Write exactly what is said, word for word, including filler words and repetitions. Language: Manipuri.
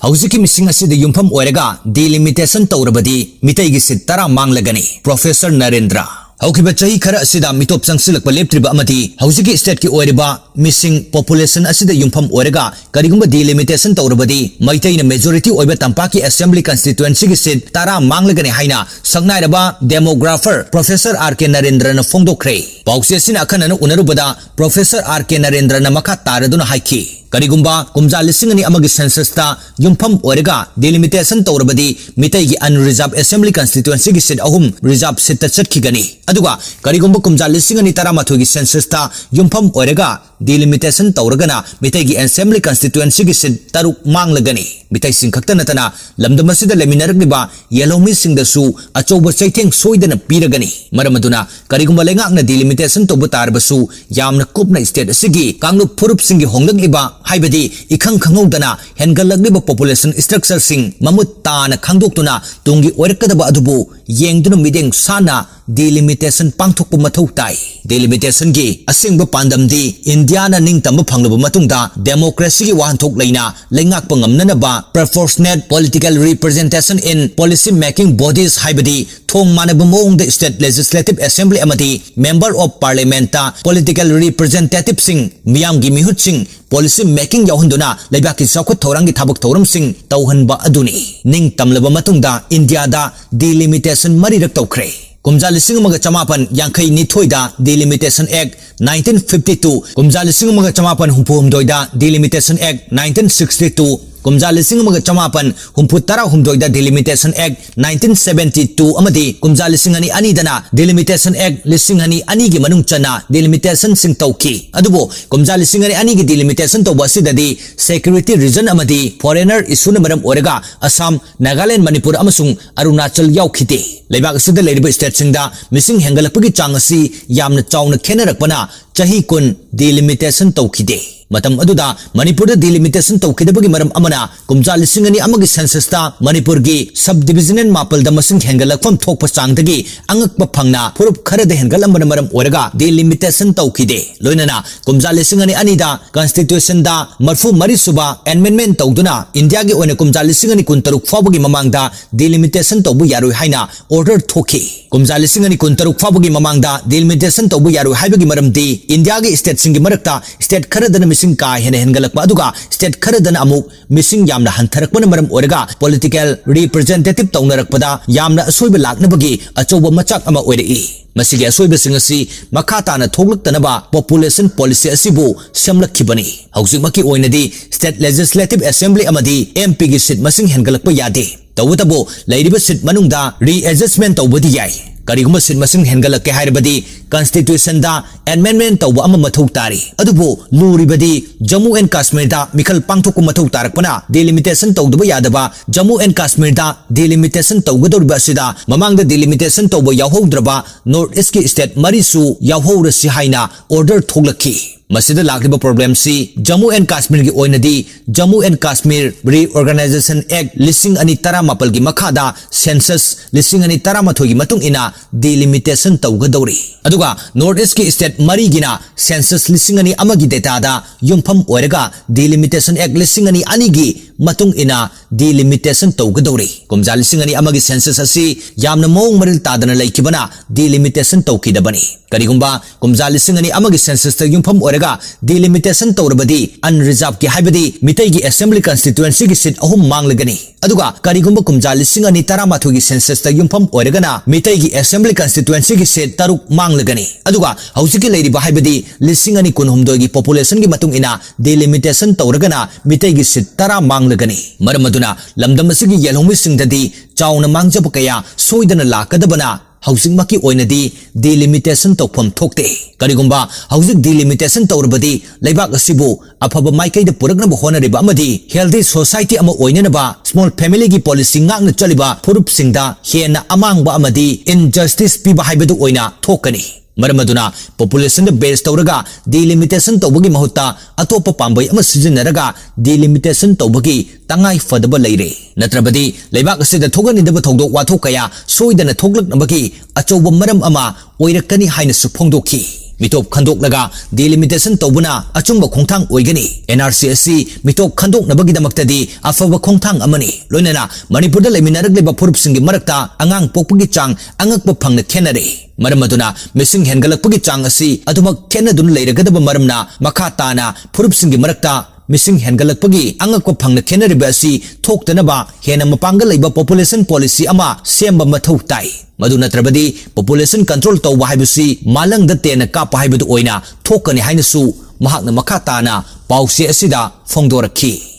ꯍꯧꯖꯤꯛꯀꯤ ꯃꯤꯁꯤꯡ ꯑꯁꯤꯗ ꯌꯨꯝꯐꯝ ꯑꯣꯏꯔꯒ delimitation ꯇꯧꯔꯕꯗꯤ ꯃꯤꯇꯩꯒꯤ seat ꯇꯔꯥ ꯃꯥꯡꯂꯒꯅꯤ꯫ Professor ꯅꯔꯦꯟꯗ꯭ꯔ꯫ ꯍꯧꯈꯤꯕ ꯆꯍꯤ ꯈꯔ ꯑꯁꯤꯗ ꯃꯤꯇꯣꯞ ꯆꯪꯁꯤꯜꯂꯛꯄ ꯂꯦꯞꯇ꯭ꯔꯤꯕ ꯑꯃꯗꯤ ꯍꯧꯖꯤꯛꯀꯤ stateꯀꯤ ꯑꯣꯏꯔꯤꯕ ꯃꯤꯁꯤꯡ population ꯑꯁꯤꯗ ꯌꯨꯝꯐꯝ ꯑꯣꯏꯔꯒ ꯀꯔꯤꯒꯨꯝꯕ delimitation ꯇꯧꯔꯕꯗꯤ ꯃꯩꯇꯩꯅ majority ꯑꯣꯏꯕ ꯇꯝꯄꯥꯛꯀꯤ assembly constituencyꯒꯤ seat ꯇꯔꯥ ꯃꯥꯡꯂꯒꯅꯤ ꯍꯥꯏꯅ ꯁꯛꯅꯥꯏꯔꯕ demographer Professor R K ꯅꯔꯦꯟꯗ꯭ꯔꯅ ꯐꯣꯡꯗꯣꯛꯈ꯭ꯔꯦ꯫ ꯄꯥꯎꯆꯦ ꯑꯁꯤꯅ ꯑꯈꯟꯅꯅ ꯎꯅꯔꯨꯕꯗ Professor R K ꯅꯔꯦꯟꯗ꯭ꯔꯅ ꯃꯈꯥ ꯇꯥꯔꯗꯨꯅ ꯍꯥꯏꯈꯤ, ꯀꯔꯤꯒꯨꯝꯕ ꯀꯨꯝꯖꯥ ꯂꯤꯁꯤꯡ ꯑꯅꯤ ꯑꯃꯒꯤ censusꯇ ꯌꯨꯝꯐꯝ ꯑꯣꯏꯔꯒ delimitation ꯇꯧꯔꯕꯗꯤ ꯃꯤꯇꯩꯒꯤ unreserved assembly constituencyꯒꯤ seat ꯑꯍꯨꯝ reserved seatꯇ ꯆꯠꯈꯤꯒꯅꯤ꯫ ꯑꯗꯨꯒ ꯀꯔꯤꯒꯨꯝꯕ ꯀꯨꯝꯖꯥ ꯂꯤꯁꯤꯡ ꯑꯅꯤ ꯇꯔꯥꯃꯥꯊꯣꯏꯒꯤ censusꯇ ꯌꯨꯝꯐꯝ ꯑꯣꯏꯔꯒ delimitation ꯇꯧꯔꯒꯅ ꯃꯤꯇꯩꯒꯤ assembly constituencyꯒꯤ seat ꯇꯔꯨꯛ ꯃꯥꯡꯂꯒꯅꯤ꯫ ꯃꯤꯇꯩꯁꯤꯡ ꯈꯛꯇ ꯅꯠꯇꯅ ꯂꯝꯗꯝ ꯑꯁꯤꯗ ꯂꯩꯃꯤꯟꯅꯔꯛꯂꯤꯕ ꯌꯦꯜꯍꯧꯃꯤꯁꯤꯡꯗꯁꯨ ꯑꯆꯧꯕ ꯆꯩꯊꯦꯡ ꯁꯣꯏꯗꯅ ꯄꯤꯔꯒꯅꯤ꯫ ꯃꯔꯝ ꯑꯗꯨꯅ ꯀꯔꯤꯒꯨꯝꯕ ꯂꯩꯉꯥꯛꯅ delimitation ꯇꯧꯕ ꯇꯥꯔꯕꯁꯨ ꯌꯥꯝꯅ ꯀꯨꯞꯅ state ꯑꯁꯤꯒꯤ ꯀꯥꯡꯂꯨꯞ ꯐꯨꯔꯨꯞꯁꯤꯡꯒꯤ ꯍꯣꯡꯂꯛꯂꯤꯕ ꯍꯥꯏꯕꯗꯤ ꯏꯈꯪ ꯈꯪꯍꯧꯗꯅ ꯍꯦꯟꯒꯠꯂꯛꯂꯤꯕ population structureꯁꯤꯡ ꯃꯃꯨꯠ ꯇꯥꯅ ꯈꯪꯗꯣꯛꯇꯨꯅ ꯇꯨꯡꯒꯤ ꯑꯣꯏꯔꯛꯀꯗꯕ ꯑꯗꯨꯕꯨ ꯌꯦꯡꯗꯨꯅ ꯃꯤꯠꯌꯦꯡ ꯁꯥꯟꯅ delimitation ꯄꯥꯡꯊꯣꯛꯄ ꯃꯊꯧ ꯇꯥꯏ꯫ Delimitation ꯒꯤ ꯑꯁꯦꯡꯕ ꯄꯥꯟꯗꯝꯗꯤ ꯏꯟꯗꯤꯌꯥꯅ ꯅꯤꯡꯇꯝꯕ ꯐꯪꯂꯕ ꯃꯇꯨꯡꯗ democracy ꯒꯤ ꯋꯥꯍꯟꯊꯣꯛ ꯂꯩꯅ ꯂꯩꯉꯥꯛꯄ ꯉꯝꯅꯅꯕ proportionate political representation in policy making bodies ꯍꯥꯏꯕꯗꯤ ꯊꯣꯡ ꯃꯥꯟꯅꯕ ꯃꯑꯣꯡꯗ state legislative assembly ꯑꯃꯗꯤ member of parliament ꯇ political representative ꯁꯤꯡ, ꯃꯤꯌꯥꯝꯒꯤ ꯃꯤꯍꯨꯠꯁꯤꯡ, policy making ꯌꯥꯎꯍꯟꯗꯨꯅ ꯂꯩꯕꯥꯛꯀꯤ ꯆꯥꯎꯈꯠ ꯊꯧꯔꯥꯡꯒꯤ ꯊꯕꯛ ꯊꯧꯔꯝꯁꯤꯡ ꯇꯧꯍꯟꯕ ꯑꯗꯨꯅꯤ꯫ ꯅꯤꯡꯇꯝꯂꯕ ꯃꯇꯨꯡꯗ ꯏꯟꯗꯤꯌꯥꯗ delimitation ꯃꯔꯤꯔꯛ ꯇꯧꯈ꯭ꯔꯦ꯫ ꯀꯨꯝꯖꯥ ꯂꯤꯁꯤꯡ ꯑꯃꯒ ꯆꯃꯥꯄꯟ ꯌꯥꯡꯈꯩ ꯅꯤꯊꯣꯏꯗ Delimitation Act nineteen fifty two, ꯀꯨꯝꯖꯥ ꯂꯤꯁꯤꯡ ꯑꯃꯒ ꯆꯃꯥꯄꯟ ꯍꯨꯝꯐꯨ ꯍꯨꯝꯗꯣꯏꯗ Delimitation Act nineteen sixty two, ꯀꯨꯝꯖꯥ ꯂꯤꯁꯤꯡ ꯑꯃꯒ ꯆꯃꯥꯄꯟ ꯍꯨꯝꯐꯨ ꯇꯔꯥ ꯍꯨꯝꯗꯣꯏꯗ Delimitation Act nineteen seventy two ꯑꯃꯗꯤ ꯀꯨꯝꯖꯥ ꯂꯤꯁꯤꯡ ꯑꯅꯤ ꯑꯅꯤꯗꯅ Delimitation Act ꯂꯤꯁꯤꯡ ꯑꯅꯤ ꯑꯅꯤꯒꯤ ꯃꯅꯨꯡ ꯆꯟꯅ delimitation ꯁꯤꯡ ꯇꯧꯈꯤ꯫ ꯑꯗꯨꯕꯨ ꯀꯨꯝꯖꯥ ꯂꯤꯁꯤꯡ ꯑꯅꯤ ꯑꯅꯤꯒꯤ delimitation ꯇꯧꯕ ꯑꯁꯤꯗꯗꯤ security reason ꯑꯃꯗꯤ foreigner issue ꯅ ꯃꯔꯝ ꯑꯣꯏꯔꯒ ꯑꯁꯥꯝ, ꯅꯥꯒꯥꯂꯦꯟꯗ, ꯃꯅꯤꯄꯨꯔ ꯑꯃꯁꯨꯡ ꯑꯔꯨꯅꯥꯆꯜ ꯌꯥꯎꯈꯤꯗꯦ꯫ ꯂꯩꯕꯥꯛ ꯑꯁꯤꯗ ꯂꯩꯔꯤꯕ state ꯁꯤꯡꯗ ꯃꯤꯁꯤꯡ ꯍꯦꯟꯒꯠꯂꯛꯄꯒꯤ ꯆꯥꯡ ꯑꯁꯤ ꯌꯥꯝꯅ ꯆꯥꯎꯅ ꯈꯦꯠꯅꯔꯛꯄꯅ ꯆꯍꯤ ꯀꯨꯟ delimitation ꯇꯧꯈꯤꯗꯦ꯫ ꯃꯇꯝ ꯑꯗꯨꯗ ꯃꯅꯤꯄꯨꯔꯗ delimitation ꯇꯧꯈꯤꯗꯕꯒꯤ ꯃꯔꯝ ꯑꯃꯅ ꯀꯨꯝꯖꯥ ꯂꯤꯁꯤꯡ ꯑꯅꯤ ꯑꯃꯒꯤ censusꯇ ꯃꯅꯤꯄꯨꯔꯒꯤ subdivisional ꯃꯥꯄꯜꯗ ꯃꯁꯤꯡ ꯍꯦꯟꯒꯠꯂꯛꯐꯝ ꯊꯣꯛꯄ ꯆꯥꯡꯗꯒꯤ ꯑꯉꯛꯄ ꯐꯪꯅ ꯐꯨꯔꯨꯞ ꯈꯔꯗ ꯍꯦꯟꯒꯠꯂꯝꯕꯅ ꯃꯔꯝ ꯑꯣꯏꯔꯒ delimitation ꯇꯧꯈꯤꯗꯦ꯫ ꯂꯣꯏꯅꯅ ꯀꯨꯝꯖꯥ ꯂꯤꯁꯤꯡ ꯑꯅꯤ ꯑꯅꯤꯗ constitutionꯗ ꯃꯔꯤꯐꯨ ꯃꯔꯤ ꯁꯨꯕ amendment ꯇꯧꯗꯨꯅ ꯏꯟꯗꯤꯌꯥꯒꯤ ꯑꯣꯏꯅ ꯀꯨꯝꯖꯥ ꯂꯤꯁꯤꯡ ꯑꯅꯤ ꯀꯨꯟ ꯇꯔꯨꯛ ꯐꯥꯎꯕꯒꯤ ꯃꯃꯥꯡꯗ delimitation ꯇꯧꯕ ꯌꯥꯔꯣꯏ ꯍꯥꯏꯅ order ꯊꯣꯛꯈꯤ꯫ ꯀꯨꯝꯖꯥ ꯂꯤꯁꯤꯡ ꯑꯅꯤ ꯀꯨꯟ ꯇꯔꯨꯛ ꯐꯥꯎꯕꯒꯤ ꯃꯃꯥꯡꯗ delimitation ꯇꯧꯕ ꯌꯥꯔꯣꯏ ꯍꯥꯏꯕꯒꯤ ꯃꯔꯝꯗꯤ ꯏꯟꯗꯤꯌꯥꯒꯤ stateꯁꯤꯡꯒꯤ ꯃꯔꯛꯇ state ꯈꯔꯗꯅ ꯃꯤꯁꯤꯡ ꯀꯥ ꯍꯦꯟꯅ ꯍꯦꯟꯒꯠꯂꯛꯄ ꯑꯗꯨꯒ state ꯈꯔꯗꯅ ꯑꯃꯨꯛ ꯃꯤꯁꯤꯡ ꯌꯥꯝꯅ ꯍꯟꯊꯔꯛꯄꯅ ꯃꯔꯝ ꯑꯣꯏꯔꯒ political representative ꯇꯧꯅꯔꯛꯄꯗ ꯌꯥꯝꯅ ꯑꯁꯣꯏꯕ ꯂꯥꯛꯅꯕꯒꯤ ꯑꯆꯧꯕ ꯃꯆꯥꯛ ꯑꯃ ꯑꯣꯏꯔꯛꯏ꯫ ꯃꯁꯤꯒꯤ ꯑꯁꯣꯏꯕꯁꯤꯡ ꯑꯁꯤ ꯃꯈꯥ ꯇꯥꯅ ꯊꯣꯛꯂꯛꯇꯅꯕ population policy ꯑꯁꯤꯕꯨ ꯁꯦꯝꯂꯛꯈꯤꯕꯅꯤ꯫ ꯍꯧꯖꯤꯛꯃꯛꯀꯤ ꯑꯣꯏꯅꯗꯤ state legislative assembly ꯑꯃꯗꯤ MPꯒꯤ seat ꯃꯁꯤꯡ ꯍꯦꯟꯒꯠꯂꯛꯄ ꯌꯥꯗꯦ꯫ ꯇꯧꯕꯇꯕꯨ ꯂꯩꯔꯤꯕ seat ꯃꯅꯨꯡꯗ readjustment ꯇꯧꯕꯗꯤ ꯌꯥꯏ꯫ ꯀꯔꯤꯒꯨꯝꯕ seat ꯃꯁꯤꯡ ꯍꯦꯟꯒꯠꯂꯛꯀꯦ ꯍꯥꯏꯔꯕꯗꯤ constitutionꯗ amendment ꯇꯧꯕ ꯑꯃ ꯃꯊꯧ ꯇꯥꯔꯤ꯫ ꯑꯗꯨꯕꯨ ꯂꯨꯔꯤꯕꯗꯤ ꯖꯝꯃꯨ and ꯀꯥꯁꯃꯤꯔꯗ ꯃꯤꯈꯜ ꯄꯥꯡꯊꯣꯛꯄ ꯃꯊꯧ ꯇꯥꯔꯛꯄꯅ delimitation ꯇꯧꯗꯕ ꯌꯥꯗꯕ ꯖꯝꯃꯨ and ꯀꯥꯁꯃꯤꯔꯗ delimitation ꯇꯧꯒꯗꯧꯔꯤꯕ ꯑꯁꯤꯗ ꯃꯃꯥꯡꯗ delimitation ꯇꯧꯕ ꯌꯥꯎꯍꯧꯗ꯭ꯔꯕ North Eastꯀꯤ state ꯃꯔꯤꯁꯨ ꯌꯥꯎꯍꯧꯔꯁꯤ ꯍꯥꯏꯅ order ꯊꯣꯛꯂꯛꯈꯤ꯫ ꯃꯁꯤꯗ ꯂꯥꯛꯂꯤꯕ problemꯁꯤ ꯖꯝꯃꯨ and ꯀꯥꯁꯃꯤꯔꯒꯤ ꯑꯣꯏꯅꯗꯤ Jammu and Kashmir Reorganisation Act ꯂꯤꯁꯤꯡ ꯑꯅꯤ ꯇꯔꯥꯃꯥꯄꯜꯒꯤ ꯃꯈꯥꯗ census ꯂꯤꯁꯤꯡ ꯑꯅꯤ ꯇꯔꯥꯃꯥꯊꯣꯏꯒꯤ ꯃꯇꯨꯡ ꯏꯟꯅ delimitation ꯇꯧꯒꯗꯧꯔꯤ꯫ ꯑꯗꯨꯒ North Eastꯀꯤ state ꯃꯔꯤꯒꯤꯅ census ꯂꯤꯁꯤꯡ ꯑꯅꯤ ꯑꯃꯒꯤ dataꯗ ꯌꯨꯝꯐꯝ ꯑꯣꯏꯔꯒ Delimitation Act ꯂꯤꯁꯤꯡ ꯑꯅꯤ ꯑꯅꯤꯒꯤ ꯃꯇꯨꯡ ꯏꯟꯅ delimitation ꯇꯧꯒꯗꯧꯔꯤ꯫ ꯀꯨꯝꯖꯥ ꯂꯤꯁꯤꯡ ꯑꯅꯤ ꯑꯃꯒꯤ census ꯑꯁꯤ ꯌꯥꯝꯅ ꯃꯑꯣꯡ ꯃꯔꯤꯜ ꯇꯥꯗꯅ ꯂꯩꯈꯤꯕꯅ delimitation ꯇꯧꯈꯤꯗꯕꯅꯤ꯫ ꯀꯔꯤꯒꯨꯝꯕ ꯀꯨꯝꯖꯥ ꯂꯤꯁꯤꯡ ꯑꯅꯤ ꯑꯃꯒꯤ censusꯇ ꯌꯨꯝꯐꯝ ꯑꯣꯏꯔꯒ delimitation ꯇꯧꯔꯕꯗꯤ unreservedꯀꯤ ꯍꯥꯏꯕꯗꯤ ꯃꯤꯇꯩꯒꯤ assembly constituencyꯒꯤ seat ꯑꯍꯨꯝ ꯃꯥꯡꯂꯒꯅꯤ꯫ ꯑꯗꯨꯒ ꯀꯔꯤꯒꯨꯝꯕ ꯀꯨꯝꯖꯥ ꯂꯤꯁꯤꯡ ꯑꯅꯤ ꯇꯔꯥꯃꯥꯊꯣꯏꯒꯤ censusꯇ ꯌꯨꯝꯐꯝ ꯑꯣꯏꯔꯒꯅ ꯃꯤꯇꯩꯒꯤ assembly constituencyꯒꯤ seat ꯇꯔꯨꯛ ꯃꯥꯡꯂꯒꯅꯤ꯫ ꯑꯗꯨꯒ ꯍꯧꯖꯤꯛꯀꯤ ꯂꯩꯔꯤꯕ ꯍꯥꯏꯕꯗꯤ ꯂꯤꯁꯤꯡ ꯑꯅꯤ ꯀꯨꯟꯍꯨꯝꯗꯣꯏꯒꯤ populationꯒꯤ ꯃꯇꯨꯡ ꯏꯟꯅ delimitation ꯇꯧꯔꯒꯅ ꯃꯤꯇꯩꯒꯤ seat ꯇꯔꯥ ꯃꯥꯡꯂꯒꯅꯤ꯫ ꯃꯔꯝ ꯑꯗꯨꯅ ꯂꯝꯗꯝ ꯑꯁꯤꯒꯤ ꯌꯦꯜꯍꯧꯃꯤꯁꯤꯡꯗꯗꯤ ꯆꯥꯎꯅ ꯃꯥꯡꯖꯕ ꯀꯌꯥ ꯁꯣꯏꯗꯅ ꯂꯥꯛꯀꯗꯕꯅ ꯍꯧꯖꯤꯛꯃꯛꯀꯤ ꯑꯣꯏꯅꯗꯤ delimitation ꯇꯧꯐꯝ ꯊꯣꯛꯇꯦ꯫ ꯀꯔꯤꯒꯨꯝꯕ ꯍꯧꯖꯤꯛ delimitation ꯇꯧꯔꯕꯗꯤ ꯂꯩꯕꯥꯛ ꯑꯁꯤꯕꯨ ꯑꯐꯕ ꯃꯥꯏꯀꯩꯗ ꯄꯨꯔꯛꯅꯕ ꯍꯣꯠꯅꯔꯤꯕ ꯑꯃꯗꯤ healthy society ꯑꯃ ꯑꯣꯏꯅꯅꯕ small familyꯒꯤ policy ꯉꯥꯛꯅ ꯆꯠꯂꯤꯕ ꯐꯨꯔꯨꯞꯁꯤꯡꯗ ꯍꯦꯟꯅ ꯑꯃꯥꯡꯕ ꯑꯃꯗꯤ injustice ꯄꯤꯕ ꯍꯥꯏꯕꯗꯨ ꯑꯣꯏꯅ ꯊꯣꯛꯀꯅꯤ꯫ ꯃꯔꯝ ꯑꯗꯨꯅ populationꯗ base ꯇꯧꯔꯒ delimitation ꯇꯧꯕꯒꯤ ꯃꯍꯨꯠꯇ ꯑꯇꯣꯞꯄ ꯄꯥꯝꯕꯩ ꯑꯃ ꯁꯤꯖꯤꯟꯅꯔꯒ delimitation ꯇꯧꯕꯒꯤ ꯇꯉꯥꯏ ꯐꯗꯕ ꯂꯩꯔꯦ꯫ ꯅꯠꯇ꯭ꯔꯕꯗꯤ ꯂꯩꯕꯥꯛ ꯑꯁꯤꯗ ꯊꯣꯛꯍꯟꯅꯤꯡꯗꯕ ꯊꯧꯗꯣꯛ ꯋꯥꯊꯣꯛ ꯀꯌꯥ ꯁꯣꯏꯗꯅ ꯊꯣꯛꯂꯛꯅꯕꯒꯤ ꯑꯆꯧꯕ ꯃꯔꯝ ꯑꯃ ꯑꯣꯏꯔꯛꯀꯅꯤ ꯍꯥꯏꯅꯁꯨ ꯐꯣꯡꯗꯣꯛꯈꯤ꯫ ꯃꯤꯇꯣꯞ ꯈꯟꯗꯣꯛꯂꯒ delimitation ꯇꯧꯕꯅ ꯑꯆꯨꯝꯕ ꯈꯣꯡꯊꯥꯡ ꯑꯣꯏꯒꯅꯤ꯫ NRC ꯑꯁꯤ ꯃꯤꯇꯣꯞ ꯈꯟꯗꯣꯛꯅꯕꯒꯤꯗꯃꯛꯇꯗꯤ ꯑꯐꯕ ꯈꯣꯡꯊꯥꯡ ꯑꯃꯅꯤ꯫ ꯂꯣꯏꯅꯅ ꯃꯅꯤꯄꯨꯔꯗ ꯂꯩꯃꯤꯟꯅꯔꯛꯂꯤꯕ ꯐꯨꯔꯨꯞꯁꯤꯡꯒꯤ ꯃꯔꯛꯇ ꯑꯉꯥꯡ ꯄꯣꯛꯄꯒꯤ ꯆꯥꯡ ꯑꯉꯛꯄ ꯐꯪꯅ ꯈꯦꯠꯅꯔꯦ꯫ ꯃꯔꯝ ꯑꯗꯨꯅ ꯃꯤꯁꯤꯡ ꯍꯦꯟꯒꯠꯂꯛꯄꯒꯤ ꯆꯥꯡ ꯑꯁꯤ ꯑꯗꯨꯃꯛ ꯈꯦꯠꯅꯗꯨꯅ ꯂꯩꯔꯒꯗꯕ ꯃꯔꯝꯅ ꯃꯈꯥ ꯇꯥꯅ ꯐꯨꯔꯨꯞꯁꯤꯡꯒꯤ ꯃꯔꯛꯇ ꯃꯤꯁꯤꯡ ꯍꯦꯟꯒꯠꯂꯛꯄꯒꯤ ꯑꯉꯛꯄ ꯐꯪꯅ ꯈꯦꯠꯅꯔꯤꯕ ꯑꯁꯤ ꯊꯣꯛꯇꯅꯕ ꯍꯦꯟꯅ ꯃꯄꯥꯡꯒꯜ ꯂꯩꯕ population policy ꯑꯃ ꯁꯦꯝꯕ ꯃꯊꯧ ꯇꯥꯏ꯫ ꯃꯗꯨ ꯅꯠꯇ꯭ꯔꯕꯗꯤ population control ꯇꯧꯕ ꯍꯥꯏꯕꯁꯤ ꯃꯥꯂꯪꯗ ꯇꯦꯟꯅ ꯀꯥꯞꯄ ꯍꯥꯏꯕꯗꯨ ꯑꯣꯏꯅ ꯊꯣꯛꯀꯅꯤ ꯍꯥꯏꯅꯁꯨ ꯃꯍꯥꯛꯅ ꯃꯈꯥ ꯇꯥꯅ ꯄꯥꯎꯆꯦ ꯑꯁꯤꯗ ꯐꯣꯡꯗꯣꯔꯛꯈꯤ꯫